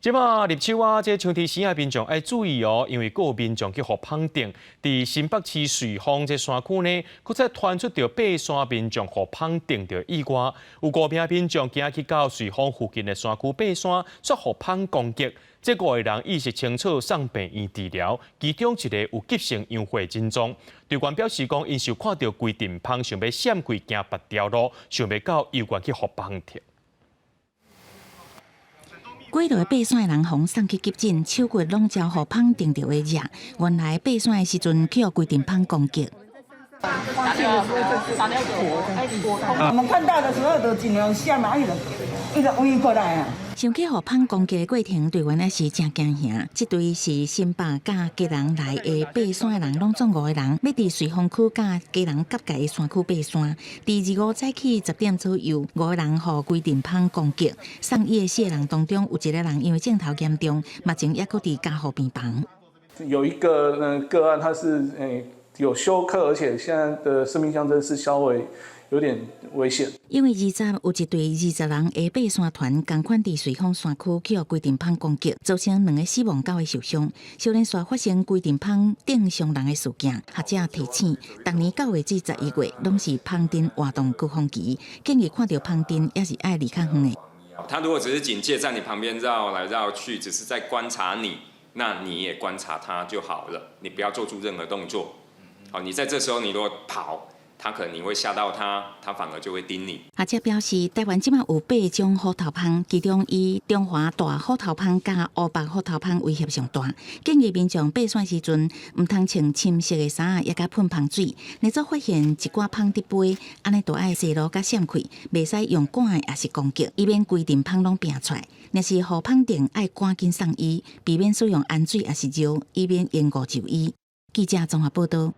這擺入秋啊，這青天時啊，民眾愛注意哦，因為閣有民眾去予蜂叮，佇新北市瑞芳這山區呢，閣再傳出著爬山民眾予蜂叮著意外，有五名民眾今仔去到瑞芳附近的山區爬山，煞予蜂攻擊。這五個人意識清楚，送病院治療，其中一个有急性氧血症狀。隊員表示講，𪜶是看著規陣蜂想欲閃開行別條路，想袂到猶原去予蜂叮。幾落爬山的人予送去急診，手骨攏焦予蜂叮著的跡。原來爬山的時陣去予規陣蜂攻擊。我們看到的時候就盡量閃啊，伊就圍過來啊。想起予蜂攻擊的過程，隊員也是誠驚嚇。這隊是新北佮基隆來的爬山的人，攏總五個人，欲佇瑞芳區佮基隆結界的山區爬山。佇25早起10點左右，五個人予規陣蜂攻擊，送醫的四個人當中，有一個人因為症頭嚴重，目前猶閣佇加護病房。有一個個案，他是有休克，而且現在的生命象徵是稍微有點危險。因為20有一隊20人的爬山團，仝款佇瑞芳山區去予規陣蜂攻擊，造成兩个死亡、九个受傷。小連續發生規陣蜂叮傷人的事件，學者提醒，逐年9月至11月攏是蜂叮活動高峰期，建議看著蜂叮也是愛離較遠的。他如果只是警戒在你旁邊繞來繞去，只是在觀察你，那你也觀察他就好了，你不要做出任何動作。好，你在這時候你如果跑，他可能你會嚇到他，他反而就會叮你。學者表示，台灣這擺有八種虎頭蜂，其中以中華大虎頭蜂佮烏白虎頭蜂威脅上大。建議民眾爬山時陣，毋通穿深色的衫仔，抑佮噴蜂水。若做發現一寡蜂佇飛，按呢就愛踅路佮閃開，袂使用趕的抑是攻擊，以免規陣蜂攏拚出來。若是予蜂叮，愛趕緊送醫，避免使用氨水抑是藥，以免延誤就醫。記者綜合報導。